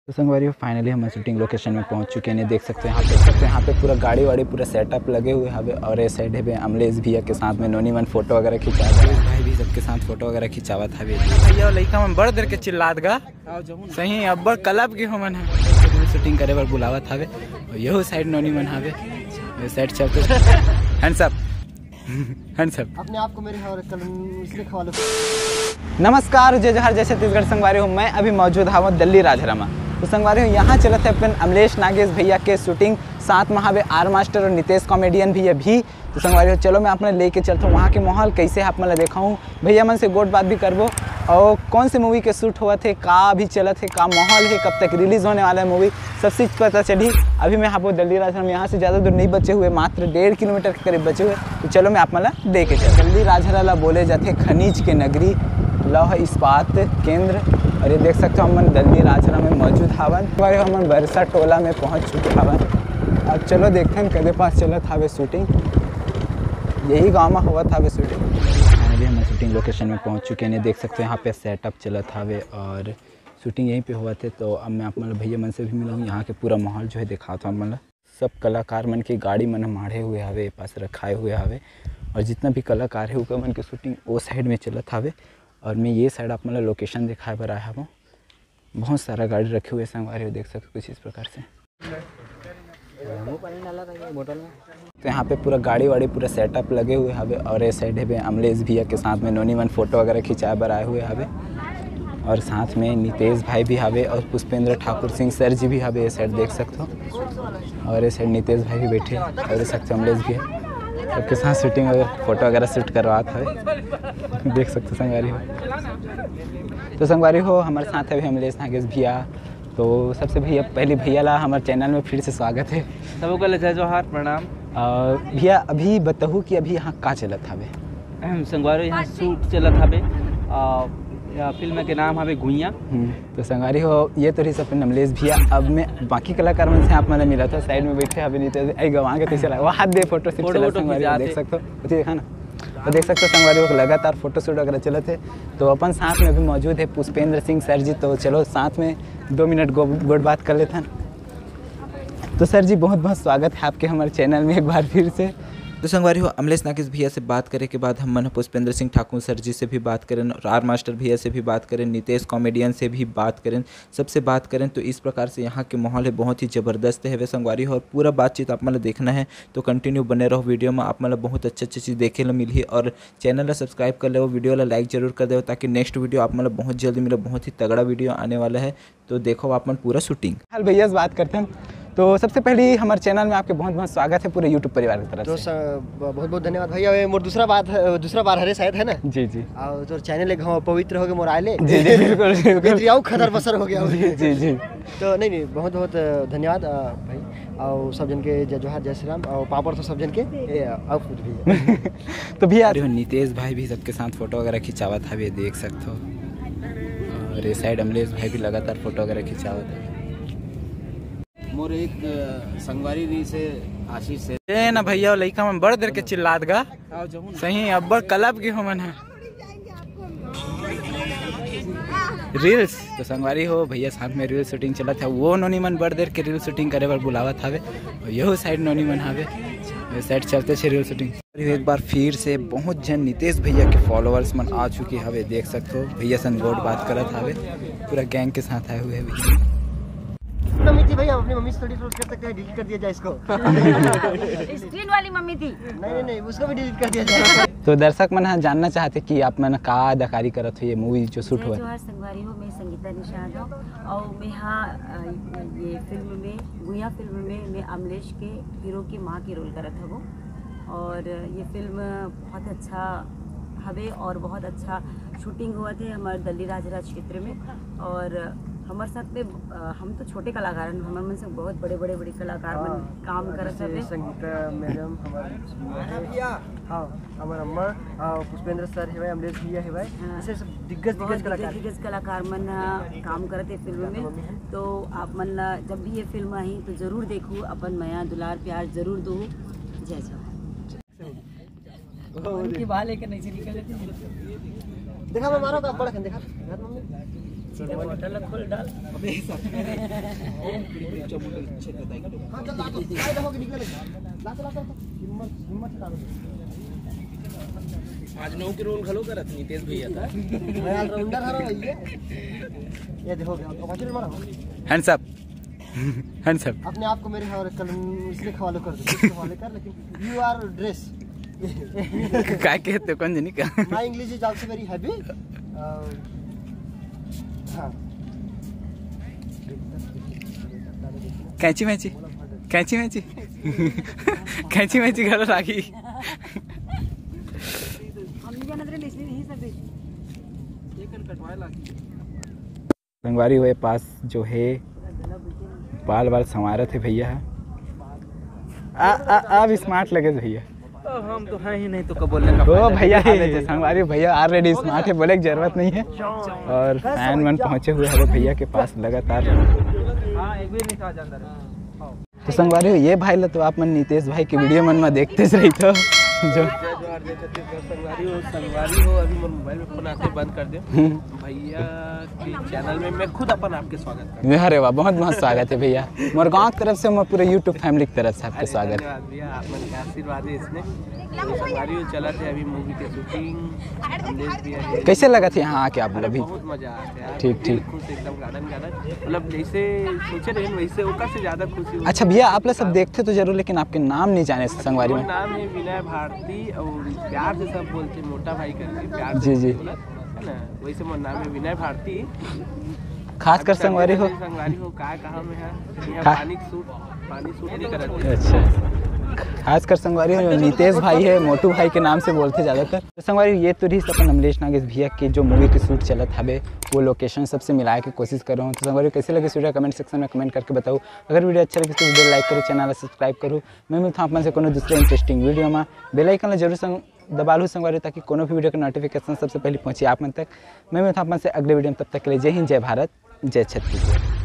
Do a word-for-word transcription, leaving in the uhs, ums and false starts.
तो संगवारी हो, finally हम शूटिंग लोकेशन में पहुंच चुके हैं। देख सकते हो यहाँ पे, देख सकते हो यहाँ पे पूरा गाड़ी वाड़ी, पूरा सेटअप लगे हुए हवे। और ये साइड है अमलेश भैया के साथ में नोनी मन फोटो वगैरह खिंचावत, अमलेश भाई भी सबके साथ फोटो वगैरह खिंचावत हवे। भैया लइका मन बड़ देर के चिल्लात गा, सही अब्बड़ क्लब के हमन है, शूटिंग करे बर बुलावत हवे। और यहू साइड नोनी मन हवे, ये साइड चलते। Hands up। Hands up। अपने आप को मेरे हवाले कर, इसलिए खवा लो। नमस्कार, जय जोहार, जय छत्तीसगढ़ संगवारी हो। मैं अभी मौजूद हवं दल्ली राजहरा म। तो संगवारी हो, यहाँ चलत है अपन अमलेश नागेश भैया के शूटिंग, साथ में हवे आर मास्टर और नितेश कॉमेडियन भैया भी। तो संगवारी हो, चलो मैं आप मन लेके चलता हूँ वहाँ के माहौल कैसे है आप मन ला देखाऊँ, भैया मन से गोठ बात भी करबो और कौन से मूवी के शूट होवत है, का अभी चलत है, का माहौल है, कब तक रिलीज होने वाला है मूवी, सब चीज पता चली। अभी मैं हबो दल्ली राजहरा म, यहाँ से ज्यादा दूर नहीं बचे हुए, मात्र डेढ़ किलोमीटर के करीब बचे हुए। तो चलो मैं आप मन ला देखे चल। दल्ली राजहरा ला बोले जाथे खनिज के नगरी, लौह इस्पात केंद्र। और ये देख सकते हो, हमन दल्ली राजहरा में मौजूद हावन। भाई, हमन बरसा टोला में पहुंच चुके हावन। अब चलो देखथन कदे पास चलत हावे शूटिंग। यही गांव में होवत हावे शूटिंग। अभी हम शूटिंग लोकेशन में पहुंच चुके हैं। देख सकते हो, यहाँ पे सेटअप चलत हावे और शूटिंग यहीं पे होवत है। तो अब मैं आप मन ला भैया मन से भी मिलाऊँ, यहाँ के पूरा माहौल जो है दिखाता हूँ आप मन ला। सब कलाकार मन के गाड़ी मन ह माढ़े हुए हवे, ए पास रखाए हुए हवे। और जितना भी कलाकार है, ओकर मन के शूटिंग ओ साइड में चलत हवे। और मैं ये साइड आप मन ला लोकेशन दिखाए बर आए हवं। बहुत सारा गाड़ी रखे हुए संगवारी हो, देख सकते हो कुछ इस प्रकार से। तो यहाँ पे पूरा गाड़ी वाड़ी, पूरा सेटअप लगे हुए हवे। और ये साइड है अमलेश भैया के साथ में नोनी मन फोटो वगैरह खिंचाए बर आए हुए हवे। और साथ में नितेश भाई भी हवे और पुष्पेंद्र ठाकुर सिंह सर जी भी हवे, ये साइड देख सकते हो। और ये साइड नितेश भाई भी बैठे हैं और ये साइड अमलेश भी है। सबके साथ शूटिंग वगैरह, फोटो वगैरह शूट करवात है, देख सकते हो संगवारी हो। तो संगवारी हो, हमारे साथ है अभी अमलेश नागेश भैया। तो सबसे भैया, पहली भैया ला हमारे चैनल में फिर से स्वागत है। सबको ले जय जोहार, प्रणाम। और भैया, अभी बताहू कि अभी यहाँ का चलत हवे? संगवारी हो, यहाँ शूट चलत हवे, आ, या फिल्म के नाम हवे गुइया। हम्म, तो संगवारी हो, ये तो रहिस अपन अमलेश भैया। अब मैं बाकी कलाकार मन से आप मन ला मिलाथंव, साइड में बैठे हवे नितेश, ऐ गवा के तैसे लगा, वो हाथ दे, फोटो शूट फोटो चला वोटो संगवारी हो, खिंचात देख हे। सकते हो, जी, है ना? तो देख सकते हो संगवारी हो, लगातार फोटो शूट वगैरह चलत है। तो अपन साथ में अभी मौजूद है पुष्पेंद्र सिंह सर जी, तो चलो साथ में दो मिनट गो-, गोठ बात कर लेथन। तो सर जी, बहुत बहुत स्वागत है आपके हमारे चैनल में एक बार फिर से। तो संगवारी हो, अमलेश नागेश भैया से बात करे के बाद हम मन ह पुष्पेंद्र सिंह ठाकुर सर जी से भी बात करें और आर मास्टर भैया से भी बात करें, नितेश कॉमेडियन से भी बात करें, सबसे बात करें। तो इस प्रकार से यहाँ के माहौल है, बहुत ही ज़बरदस्त है वे संगवारी हो। और पूरा बातचीत आप मन ला देखना है तो कंटिन्यू बने रहो वीडियो में, आप मन ला बहुत अच्छा अच्छा चीज़ देखे ला मिलही। और चैनल ला सब्सक्राइब कर लेवो, वीडियो ला लाइक जरूर कर देवो, ताकि नेक्स्ट वीडियो आप मन ला बहुत जल्दी मिले, बहुत ही तगड़ा वीडियो आने वाला है। तो देखो आप मन पूरा शूटिंग। हाल भैया से बात करते हैं। तो सबसे पहले हमारे चैनल में आपके बहुत बहुत स्वागत है पूरे YouTube परिवार की तरफ तो से। स-, ब-, बहुत बहुत धन्यवाद भैया। ये मोर दूसरा बात है, दूसरा बार हरे शायद, है ना? जी, जी। और तोर चैनल एक हम पवित्र हो गए मोर आए ले। जी, जी, बिल्कुल, बिल्कुल। बेहतरी आऊ खदर बसर हो गया। जी, जी, जी। तो नहीं, नहीं, बहुत बहुत धन्यवाद, अ, भाई। और सब जन के जय जोहार, जय श्री राम। और पापड़ तो सब जन के, ए, और कुछ भी है। तो भैया, अरे नितेश भाई भी सबके साथ फोटो वगैरह खिंचावत हवे, देख सकते हो। और ये साइड अमलेश भाई भी लगातार फोटो वगैरह खिंचावत हवे। मोर एक, अ, संगवारी रहिस हे आशीष से। ए ना भैया, लइका मन बड़ देर के चिल्लात गा। सही, अब्बड़ क्लब के हमन ह। रील्स तो संगवारी हो, भैया साथ में रील शूटिंग चलत है, वो नोनी मन बड़ देर के रील शूटिंग करे बर बुलावत हवे। और यहू साइड नोनी मन हवे, ये साइड चलते छे रील शूटिंग। एक बार फिर से बहुत जन नितेश भैया के फॉलोअर्स मन आ चुके हवे, देख सकते हो भैया संग गोठ बात करत हवे, पूरा गैंग के साथ आए हुए हैं भैया। मम्मी थी भैया, अपनी मम्मी से थोड़ी रोस्ट कर सकते हैं, डिलीट कर दिया जाए इसको। स्क्रीन वाली मम्मी थी। नहीं, नहीं, नहीं, उसको भी डिलीट कर दिया जाए। तो दर्शक मन ह जानना चाहते कि आप मन का अदाकारी करत हो ये मूवी जो शूट जय हुआ है। जोहार संगवारी हो, मैं संगीता निषाद हूँ और मैं हाँ, अ, ये फिल्म में, गुइया फिल्म में मैं अमलेश के हीरो की माँ के रोल करत हूँ। और ये फिल्म बहुत अच्छा हवे और बहुत अच्छा शूटिंग हुआ थे हमारे दल्ली राजहरा क्षेत्र में। और हमारे साथ में, अ, हम तो छोटे कलाकार हैं, हमारे मन से बहुत बड़े, बड़े, बड़े कलाकार मन हाँ, काम करत जैसे हवे। संगीता मैडम हमारे, हाँ, हमारा अम्मा, हाँ, पुष्पेंद्र सर है भाई, अमलेश भैया है भाई, हाँ। ऐसे सब दिग्गज, बहुत दिग्गज दिग्गज, कलाकार। दिग्गज कलाकार मन, हाँ, काम करत हे फिल्म में। मम्मी है। तो आप मन ला जब भी ये फिल्म आही तो जरूर देखू, अपन मया दुलार प्यार जरूर दू। जय जोहार। उनकी बाल लेकर नहीं से निकल लेती। देखा मैं मारो का बड़ा देखा, देखा मम्मी। बॉटल खोल डाल। हाँ, चल, ला तो, ला तो, ला तो, हिम्मत, हिम्मत हटा दो। आज नौ के रोल घलो करत नितेश भैया था। मैं ऑलराउंडर हरा भैया। ये देखो, क्या तो बॉटल मारा। Hands up। Hands up। अपने आप को मेरे हवाले कर, इसलिए हवाले कर दो, इसके हवाले कर, लेकिन you are dress। काय कहते हो, कौन जनी का? My English is also very heavy। अ, हाँ। कैंची मैंची, कैंची मैंची, कैंची मैंची घलो लागी। हमनी जानत रहे, इसलिए यही सब। संगवारी हो, ये पास जो है, बाल वाल संवारत हे भैया ह। आ, आ, आ भी स्मार्ट लगे भैया। अब हम तो हैं ही नहीं, तो कब बोलने का ओ फायदा? भैया, दिखा देते हैं। संगवारी भैया already स्मार्ट है, बोले की जरूरत नहीं है। और फैन मन पहुंचे हुए हवे भैया के पास लगातार। हाँ, एक भी नहीं था अंदर। हाँ। तो संगवारी हो, ये भाई ला तो आप मन नितेश भाई के वीडियो मन में देखते रहिथो। जो जय जोहार, जय छत्तीसगढ़। संगवारी हो, संगवारी हो, अभी मोर मोबाइल में फोन आते, बंद कर दे। हम्म। भैया के चैनल में मैं खुद अपन आपके स्वागत करता हूँ। अरे वाह, बहुत बहुत स्वागत है भैया। मोर गांव की तरफ से, मोर पूरे YouTube फैमिली की तरफ से आपके अरे स्वागत। धन्यवाद भैया, आप मन के आशीर्वाद है इसमें। तो संगवारी हो, चलत है अभी मूवी के शूटिंग, कमलेश भैया है। कैसे लगत है यहाँ आके आप लोग अभी? बहुत मजा आते हैं। ठीक, दिल ठीक। खुश एकदम, गार्डन गार्डन, मतलब जैसे सोचे रहे वैसे, ओकर से ज्यादा खुशी होती अच्छा है। भैया, आप लोग सब देखते तो जरूर, लेकिन आपके नाम नहीं जाने संगवारी मोर में। नाम है विनय भारती और प्यार से सब बोलते हैं मोटा भाई करके, प्यार से जी, जी। बोलते हैं, है ना? वैसे मोर नाम है विनय भारती। खासकर अच्छा, संगवारी हो। संगवारी हो, का कहा में है? यहाँ खा- पानी सूट, पानी सूट नहीं करत है। अच्छा, खासकर संगवारी हो, नितेश भाई है, मोटू भाई के नाम से बोलते ज्यादातर। तो संगवारी, ये तो रहिस अपन अमलेश नागेश भैया के जो मूवी के शूट चलत हवे, वो लोकेशन सबसे मिलाए के कोशिश कर रहा हूँ। तो संगवारी, कैसे लगे वीडियो, कमेंट सेक्शन में कमेंट करके बताओ। अगर वीडियो अच्छा लगे तो वीडियो लाइक करो, चैनल ला सब्सक्राइब करो। मैं मिलता हूँ अपन से कोनो दूसरे इंटरेस्टिंग वीडियो में। बेल आइकन ला जरूर संग दबा लू संगवारी, ताकि कोनो भी वीडियो का नोटिफिकेशन सबसे पहले पहुँचे आप मन तक। मैं मिलता हूँ अपन से अगले वीडियो में, तब तक के लिए जय हिंद, जय भारत, जय छत्तीसगढ़।